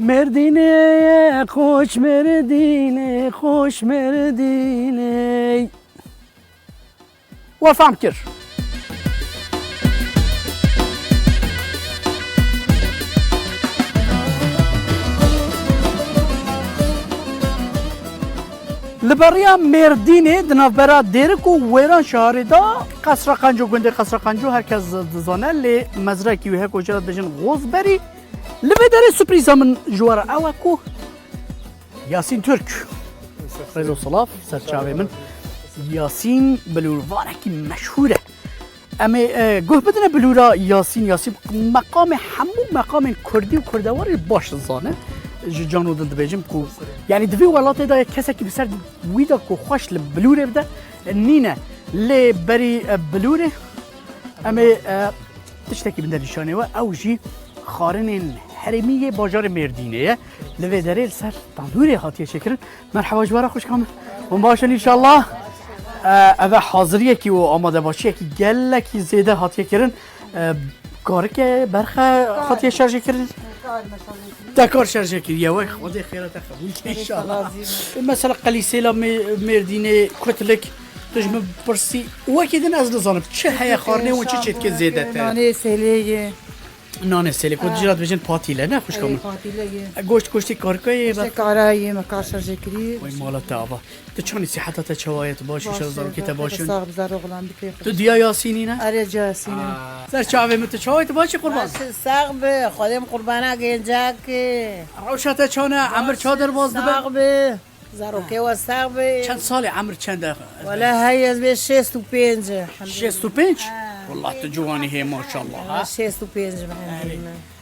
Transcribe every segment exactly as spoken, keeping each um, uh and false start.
Mêrdînê, xweş Mêrdînê, xweş Mêrdînê. We fehm kir. Li beriya Mêrdînê di navbera Dêrik û Wêranşarê de Qesra Qenco, gundê Qesra Qenco her kes dizane, lê mezrekî wê heko jê re dibêjin Xozberî. Li vê derê surprîza min ji we re ew e ku Yasîn Türk. Rêz û silav ser çavê min. Yasîn bilûrvanekî meşhûr e. Em ê, e, guh bidine bilûra Yasîn. Yasîn meqamê hemû meqamên kurdî û kurdewarî baş dizane. Ji can û dil dibêjim ku, yanî di vî welatê de kesekî bi ser wî de ku xweş li bilûrê bide, nîne. Lê berî, e, bilûrê em ê, e, tiştekî bide nîşanê we. Ew jî xwarinên herêmî yê bajarê Mêrdînê ye. Li vê derê li ser tandûrê hatiye çêkirin. Merheba ji we re xwişka min. Hûn baş in înşallah. E, ev e haziriyekî û amadebaşiyekî gelekî zêde hatiye kirin. E, karike, berxe hatiye şerjê kirin. Te kar şerjê kiriye, wey Xwedê xêra te qebûl ke înşallah. Mesela qelîsêla Mê-, Mêrdînê, kutlik, tu ji min pirsî. Wekî din ez nizanim çi heye xwarinê û çi çêdike zêdetir. Nanê sêlê ye. Nanê sêlê, ku tu jî re dibêjin patîle, ne xwişka min? Erê, patîle ye. E, goşt, goştê karika ye, Goştê kara ye, me kar şerjê kirî. Wey mala te ava. Tu çanî siheta te çawa ye, tu baş î, Baş şer e, zarokê te baş in? Sax bi zarok lan bikê. Tu diya Yasînî ne? Erê, diya Yasînî. Aa, ser çavê min, tu çawa ye, tu baş î qurban? Baş e, sax bi, Xwedê min qurbana gencak e. Rewşa te çawa ne, emir çawa derbas dibe? Sax bi. Zarokê we sax be. Çend salê, emir çend e? Wele hey ez bê şêst û pênc. Şêst û pênc? Ha. Wallah tu ciwanî hê maşallah, ha? Şêst û pênc me. Erê.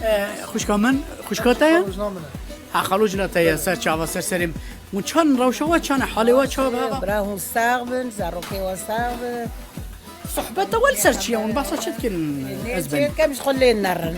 E, xwişka min, xwişka te ye? Xalocina min e. Ha, xalocina te ye, ser çava, ser serê min. Hûn çan rewşa we, çan e halê we, çawa be hava? Bira hûn sax bin, zarokê we sax be. Sohbeta we li ser çi ye? Hûn behsa çi dikin? Lê ez çi ben dikim, ji xwe lê nerin.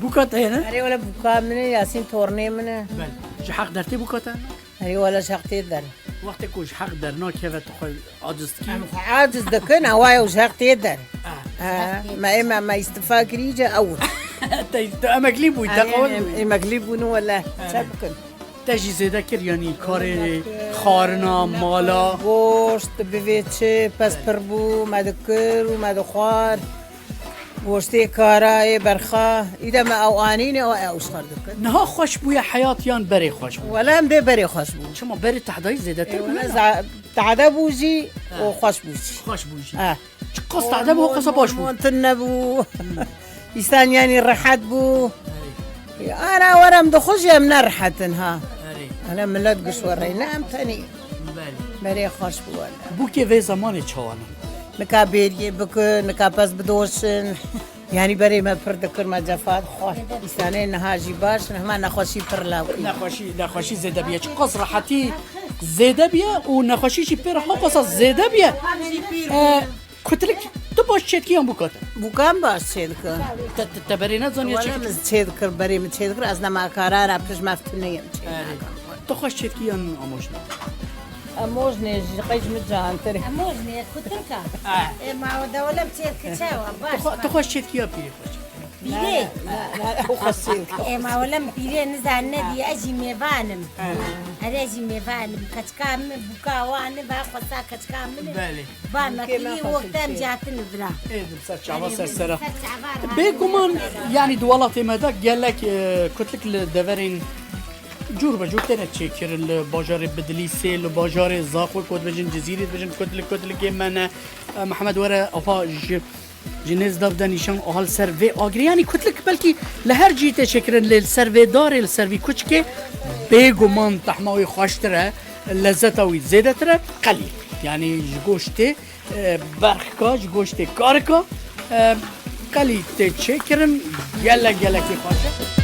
Bûka te ye, ne? Erê, wele bûka min e, Yasîn tornê min e. Bel. Ji heq dertê bûka te? Erê, wele ji heq tê der. Wextê ku ji heq dernakeve, tu xwe aciz dikî? Em xwe aciz dikin, ewa ew ji heq tê der. Ah. Ha, me ê me, me îstifa kirî ce ew. Te, tu emeklî bûyî, te Erê, qewil em bûyî. Emeklî bûn, wele. Erê. Çi bikin? Te jî zêde kir, yanî karê xwarina, mala. Goşt, bivê çi, pez pir bû, me dikir û me dixwar. Goştê kara, ê berxa, îde me ew anîne, ew, ew ji xwe dikin. Niha xweş bûye heyat yan berê xweş bû? Wele em bê berê xweş bû. Çima berê tehdayî zêdetir bûye? Wele za-, tehde bû jî û xweş bû jî. Xweş bû jî. Ha. Çiqas tehde bû, qasa baş bû. Montin nebû. Îstan yanî rehet bû. Erê. Ana were em dixwe jî em nerehet in ha. Erê. Ana millet giş were ne em tenî. Belê. Berê xweş bû were. Bûkê vê zemanê çawa ne? Nika bêriyê bikin, nika pez bidoşin. Yanî berê me pir dikir, me cefa dixwar. Îsanê niha jî baş in, hema nexweşî pir lawkî. Nexweşî, nexweşî zêde biye. Çiqas rehetî zêde biye û nexweşî jî pê re hewqasa zêde biye. E, kutilik tu baş çêdikî yan bûka te? Bûka min baş çêdikir. Te, te, te berê nezaniye çi? Wele min çêdikir, berê min çêdikir, ez nema kara ra pij meftineyim çêdikir. Erê. Tu xweş çêdikî yan amojne? Amojne ji qey ji min cahantir e. Amojne kutirka. Ah. E, ma o da wele çêdikir çawa? Baş. Tu xwe, tu xweş çêdikî ya pîrê xweş? Pîrê? Na, na, na, o xweş çêdikir. E, ma wele min pîrê nizan ne diye, ez jî mêvan im. Erê, ez jî mêvan im. Keçika min bûka wan e, va xwesa keçika min e. Belê. Ba me kirî wextem catin vira. Ê, dim ser çava ser sera. Bêguman, yanî di welatê me de gelek, e, kutlik li deverên cûr be cûr têne çêkirin, li bajarê Bidlîsê, li bajarê Zaxo, ku dibêjin Cizîrê, dibêjin kutlik, kutlikê me ne. E, Mihemed were, ava ji, ji nêz de bide nîşan, aha li ser vê agirê. Yanî kutlik belkî li her cihî tê çêkirin, lê li ser vê darê, li ser vî kuçikê bêguman tehma wî xweştir e, lezzeta wî zêdetir e. Qelî. Yanî ji goştê e, berxka, ji goştê karika, e, qelî tê çêkirin, gelek gelekî xweş e.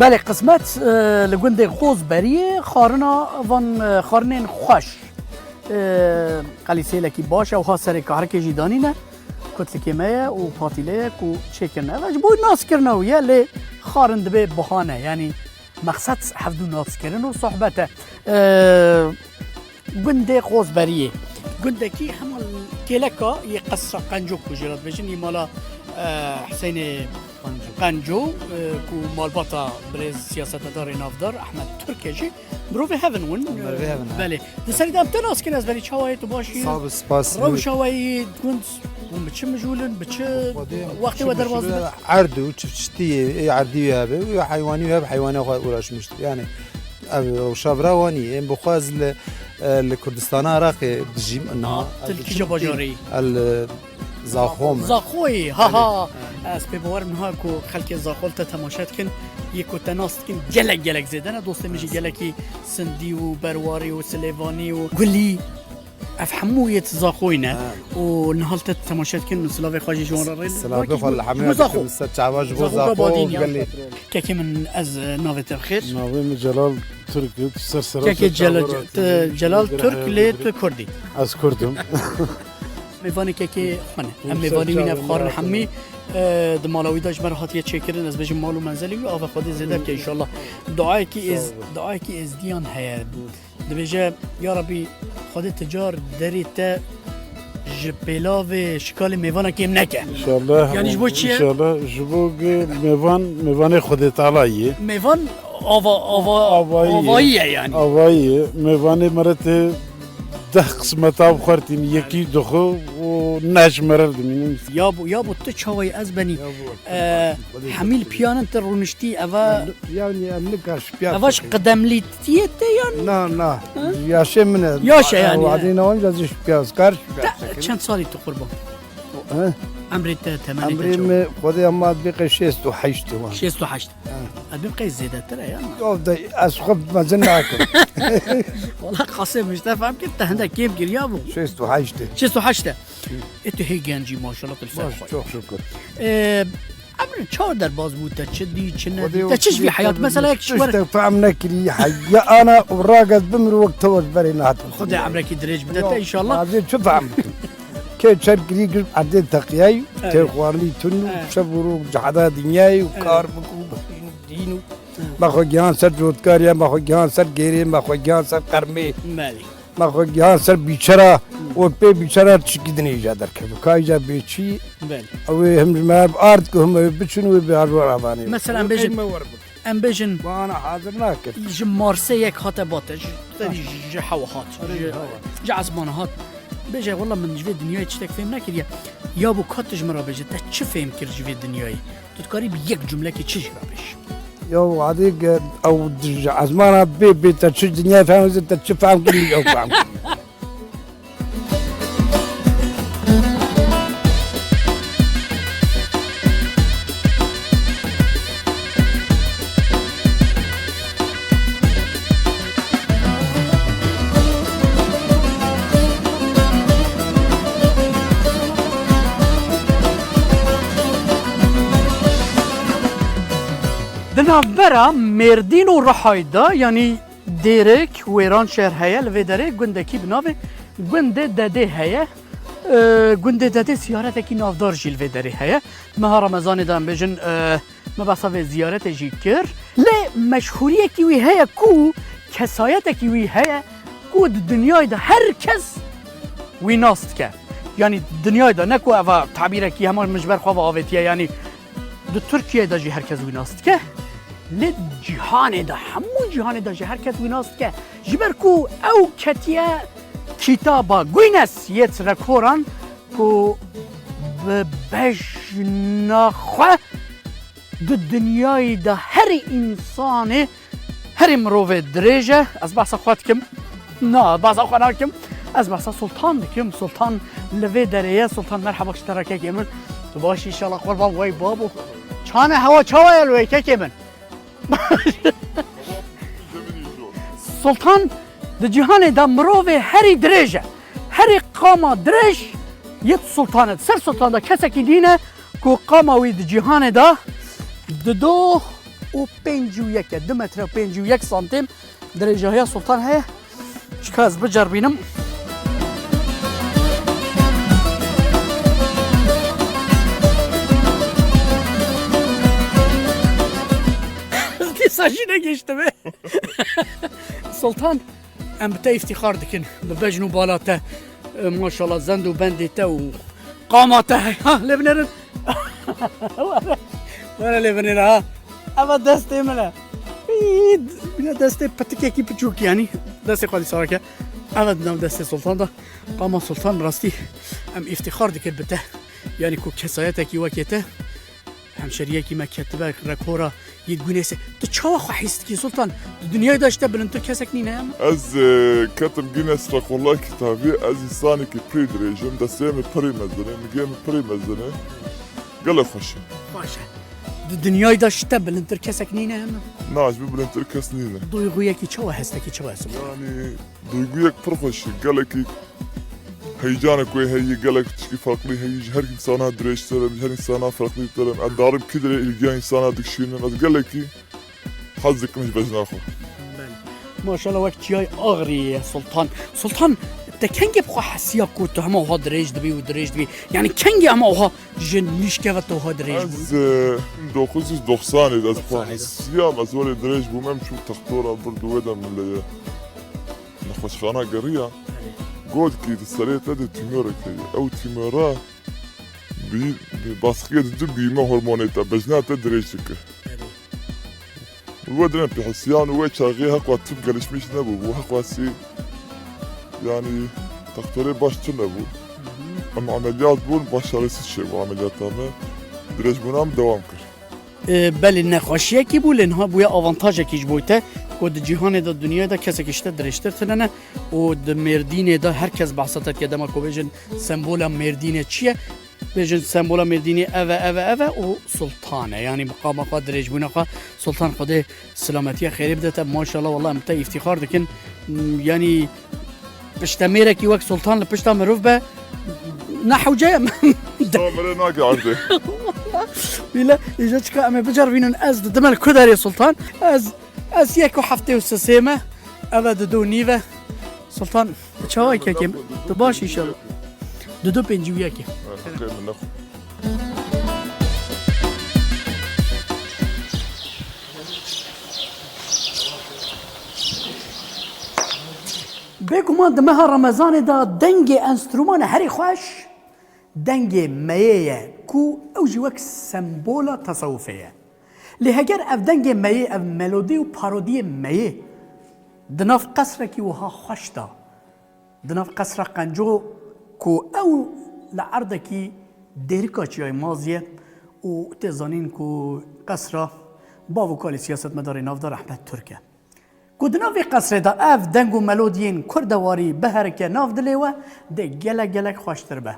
Belê, qismet, e, li gundê Xozberiyê xwarina van, e, xwarinên xweş. E, qelîsêlekî baş e, wiha serê kahrikê jî danîne. Kotlikê me ye û patîle ye ku çêkirine. Ev ji bo naskirina wî ye, lê xarin dibe bahane. Yanî mexsed hevdû naskirin û sohbet e. E, gundê Qozberiyê. Gundekî hema kêleka yê Qesra Qenco ku jê re dibêjin, yê mala, e, Hüseyinê Qenco, e, ku malbata birêz siyasetmedarê navdar Ahmet Türk e jî. Mirovê hev in hûn. Mirovê hev in, he. Belê. Di serî de em te nas kin, ez berî çawa yê, tu baş î? Sağ ol, spas. Rewşa we yê gund, hûn bi çi mijûl in, bi çi wextê we derbas dibin? Erd û çiftçitiyê, ê erdî wî hebe, wî heywanî wî hebe, heywanê xwe uğraşmıştır. Yani, ev rewşa vira wanî, em bi xwe ez li, e, li Kurdistana Iraqê dijîm, niha. Tu li kîja bajarê yî? El, e, Zaxo me. Zaxoyî, ha, ha. Belê. Ez pê bawer im niha ku xelkê Zaxo li te temaşe dikin, yê ku te nas dikin, gelek, gelek zêde ne. Dostê min jî gelekî Sindî û Berwarî û Silêvanî û Gulî, ev hemû yê Zaxoyî ne. Ha. Û niha li te temaşe dikin, silavê xwe jî ji wan re rê. Silavê xwe li hemû dikim, ser çava ji bo Zaxo û gelî. Kekê min, ez, e, navê te bi xêr? Navê min Celal Türk e, tu ser sera. Kekê Celal, Celal Türk, lê tu Kurd î. Ez Kurd im. Mêvanê kekê xwe ne. Em mêvanê wî ne, bi xwarin hemî, e, di mala wî de ji me re hatiye çêkirin, ez bêjim mal û menzelê wî ava Xwedê zêde bike înşallah. Duayekî êz-, duayekî êzdiyan heye. Dibêje, ya Rebî, Xwedê ti car derê te ji pêlavê şikalê mêvana kêm neke. Înşallah. Yanî ji bo çi ye? Înşallah, ji bo ku mêvan, mêvanê Xwedê Teala ye. Mêvan ava-, ava-, avayî ye. Avayî ye yanî. Avayî ye. Mêvanê me re tê deh qismeta bi xwe re tînin, yekî dixwe û neh ji me re dimînin. Ya bo, ya bo tu çawa yî, ez benî, e, hemî li piyanên te rûniştî, eva, yanî em nikar ji piya, eva ji qedemlîtiyê te yanî? Na, na. Hı? Yaşê min e. Yaş e yanî. Wadî ne, onca ji piya, kar ji piya. Çend salî tu qurban? He? Emrê te, temenê te çawa? Emrê min, Xwedê hema dibê qey şêst û heşt e wan. Şêst û heşt. He. Ez bim qey zêdetir e ya. Yo, de, ez xwe mezin nakim. Wala qasê min ji te fehm kir, te hindek kêm kir ya bo. Şêst û heşt e. Şêst û heşt e. Ê tu hê genc î maşallah, tu li ser xwe. Baş, çok şükür. Ê, emrin çawa derbas bû, te çi dî, çi nedî, te çi ji vî heyat, mesela yek ji we re. Tiştek fehm nekirî, heya ana û raget bimir wek te wez berê nehatin. Xwedê emrekî dirêj bide te înşallah. Yo, ez ê çi fehm bikim? Kê çer kirî gir erdê teqiyayî, evet, tê xwarinî tun û, evet, şev û roj cehada dinyayê û, evet, kar bik û bixwîn û dîn û, evet, me xwe gihan ser cotkariya, me xwe gihan ser gêrê, me xwe gihan ser qermê. Belê. Me xwe gihan ser bîçera, hmm, û pê bîçera tişkî dinê îca derkeve. Ka îca bê çî, belê, ew ê him ji me ard ku him ew ê biçin û ê bi hajwar avanê. Mesela em bêjin, me wer bik. Em bêjin, bana hazir nakir. Ji Marsê yek hate bate, ji, serî ji hewa hat, erê, ji, ji hewa, ji esmana hat. Bêje, wela min ji vê dinyayê tiştek fêm nekiriye. Ya bo ka tu ji min re bêje, te çi fêm kir ji vê dinyayê? Tu dikarî bi yek cumlekê çi jê re bêjî? Ya wadê ge-, ew di ji esmana bê, bê te çi dinyayê fehm, te çi fehm kirî, ew fehm kirî. Di navbera Mêrdîn û Rihayê de, yanî Dêrek, Wêranşehir heye, li vê derê gundekî bi navê Gundê Dedê heye. E, Gundê Dedê ziyaretekî navdar jî li vê derê heye. Meha Remezanê de em bêjin, e, me behsa vê ziyaretê jî kir. Lê meşhûriyekî wî heye ku kesayetekî wî heye ku di dinyayê de her kes wî nas dike. Yanî dinyayê de ne ku eva tabîrekî hema min ji ber xwe ve avêtiye, yanî di Tirkiyeyê de jî her kes wî nas dike. Lê cîhanê de, hemû cîhanê de jî her kes wî nas dike. Ji ber ku ew ketiye kitaba Guinness yêt rekoran ku bi bejna xwe di dinyayê de herî însanê, herî mirovê dirêj e. Ez behsa xwe dikim. Na, behsa xwe nakim. Ez behsa Sultan dikim. Sultan li vê derê ye. Sultan, merheba ji te re kekê min. Tu baş î înşallah, qurban wey babo. Çane hewa çawa ye li wê kekê min? Sultan, di cîhanê de mirovê herî dirêj e. Herî qama dirêj yêt Sultan e. Ser Sultan de kesekî nîne ku qama wî di cîhanê de di do û pêncî û yek e. Du metre û pêncî û yek santîm dirêjahiya Sultan heye. Çika ez biceribînim. Sa jî negihiştime. Sultan, em bi te îftîxar dikin. Bi bejn û bala te, e, maşallah, zend û bendê te û qama te. Ha, lê binêrin. Were, were lê binêre ha. Eva destê min e. Î, bîne destê pitikekî piçûk, yanî destê xwe dîsa weke. Eva di nav destê Sultan de. Qama Sultan, rastî em îftîxar dikin bi te. Yanî ku kesayetekî wekê te. Hemşeriyekî me ketibe rekora yê Gunesê. Tu çawa xwe hîs dikî, Sultan? Di dinyayê de ji te bilindtir kesek nîne ya? Ez, e, ketim Guinness Rekorlar kitabî, ez însanekî pir dirêj im, destê min pirî mezin e, nigê min pirî mezin e. Gelek xweş e. Baş e. Di dinyayê de ji te bilindtir kesek nîne ya? Na, ji min bilindtir kes nîne. Duyguyekî çawa, hestekî çawa ye, Sultan? Yanî, duyguyek pir xweş e, gelekî heyecanek wê heye, gelek tişkî farklî heye, ji her însana dirêjtir im, ji her însana farklîtir im. Ez darim kî dirê îlgiya însana dikişînim. Ez gelekî hez dikim ji bejna xwe. Belê. Maşallah, wek çiyayê Axriyê ye, Sultan. Sultan, te kengê bi xwe hesiya ku tu hema wiha dirêj dibî û dirêj dibî? Yanî kengê hema wiha ji nîşke ve tu wiha dirêj bû? Ez, e, dokuz yüz doksanê de ez xwe hesiyam, ez werê dirêj bûm, em çû textora bir di wê de min lê ye. Nexweşxana geriya, got ki di serê te de tümörek heye. Ew tümora bi, bi baskiyê didu bîyîme hormonê te, bejna te dirêj dike. Û we dine pêhisiyan û wê çaxê heqwa tib gelişmiş nebû, bû heqwa sî, yanî, textorê baş tune bû. Em ameliyat bûn, başaresiz çêbû ameliyata me. Dirêjbûna min dewam kir. E, belê nexweşiyekî bû, lê niha bûye avantajekî ji bo te, ku di cîhanê de, dinyayê de kesekî ji te dirêjtir tune ne û di Mêrdînê de her kes behsa te dike, dema ku bêjin sembola Mêrdînê çi ye? Bêjin sembola Mêrdînê ev e, ev e, ev e û Sultan e. Yanî bi qama xwe, dirêjbûna xwe, Sultan Xwedê silametiya xêrê bide te. Maşallah, wallah em te îftîxar dikin. Yanî piştemêrekî wek Sultan li pişta mirov be, ne hewce ye. Samirê nake erdê. Bîle, îja çika em ê biceribînin, ez didime li ku derê Sultan. Ez, ez yek û heftê û sisê me, ev e di du nîv e. Sultan, çawa kekim? Tu baş înşallah. Di du pêncî û yekê. Heqê min nexwe. Bêguman di meha Remezanê de dengê enstrûmanê herî xweş dengê meyê ye ku ew jî wek sembola tesewufê ye. Lê heger ev dengê meyê, ev melodî û parodiyê meyê di nav qesrekî wiha xweş de, di nav qesra Qenco ku ew li erdekî dêrika Çiyayê Mazî ye û tê zanîn ku qesra bav û kalê siyasetmedara navdar Ehmed Turk e. Ku di nav vê qesrê de ev deng û melodiyên kurdewarî biherike nav dilê we, dê gelek gelek xweştir be.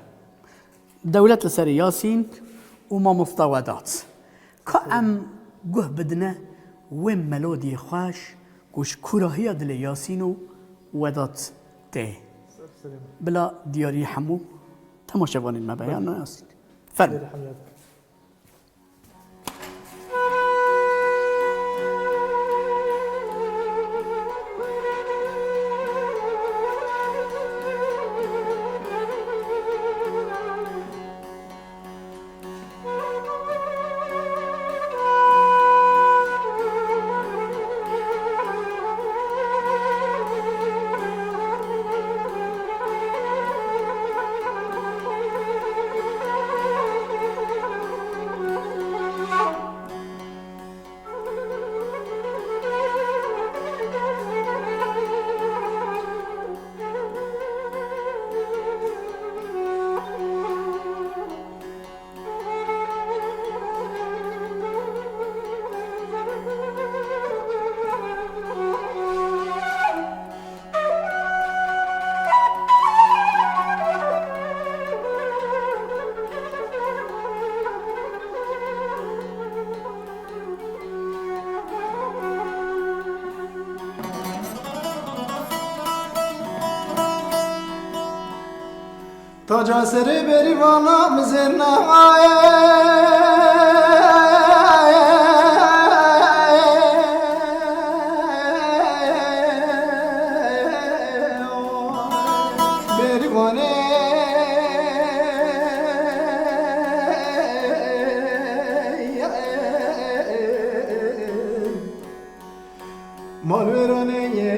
Dewlet li serê Yasîn û mamosta Wedat. Ka em guh bidine wê melodiyê xweş ku ji kûrahiya dilê Yasîn û Wedat tê. Bila diyarî hemû temaşevanên me be, ya na Yasîn. Fermo. Taca serê berî vana min zêr naye. Berî vanê. Malwêranê yê